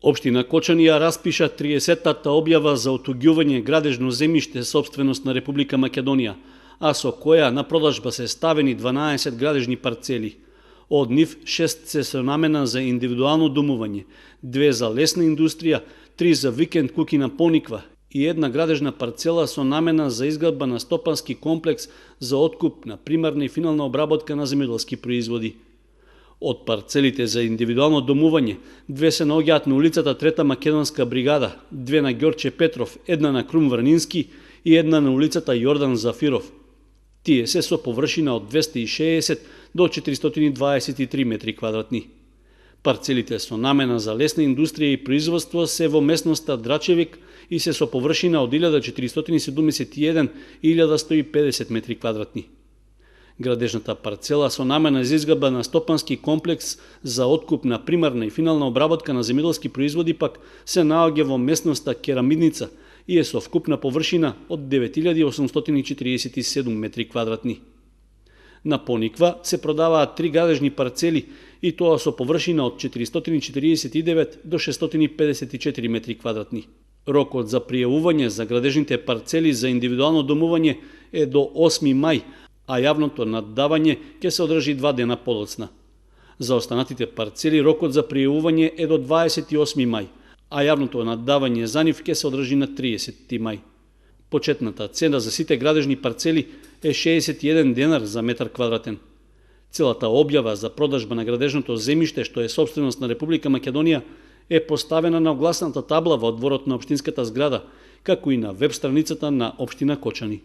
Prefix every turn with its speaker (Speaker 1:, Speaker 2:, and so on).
Speaker 1: Општина Кочани ја распиша 30-тата објава за отуѓување градежно земјиште сопственост на Република Македонија, а со која на продажба се ставени 12 градежни парцели. Од нив 6 се со намена за индивидуално домување, 2 за лесна индустрија, 3 за викенд куќи на Пониква и една градежна парцела со намена за изградба на стопански комплекс за откуп на примарна и финална обработка на земјоделски производи. Од парцелите за индивидуално домување, 2 се наоѓаат на улицата Трета Македонска бригада, 2 на Ѓорче Петров, една на Крум Врнински и една на улицата Јордан Зафиров. Тие се со површина од 260 до 423 метри квадратни. Парцелите со намена за лесна индустрија и производство се во местноста Драчевик и се со површина од 1471 и 1150 метри квадратни. Градежната парцела со намена за изградба на стопански комплекс за откуп на примарна и финална обработка на земјоделски производи пак се наоѓа во местноста Керамидница и е со вкупна површина од 9847 метри квадратни. На Пониква се продаваат 3 градежни парцели и тоа со површина од 449 до 654 метри квадратни. Рокот за пријавување за градежните парцели за индивидуално домување е до 8 мај, а јавното наддавање ќе се одржи 2 дена подоцна. За останатите парцели рокот за пријавување е до 28 мај, а јавното наддавање за нив ќе се одржи на 30 мај. Почетната цена за сите градежни парцели е 61 денар за метар квадратен. Целата објава за продажба на градежното земјиште, што е сопственост на Република Македонија, е поставена на огласната табла во дворот на општинската зграда, како и на веб страницата на општина Кочани.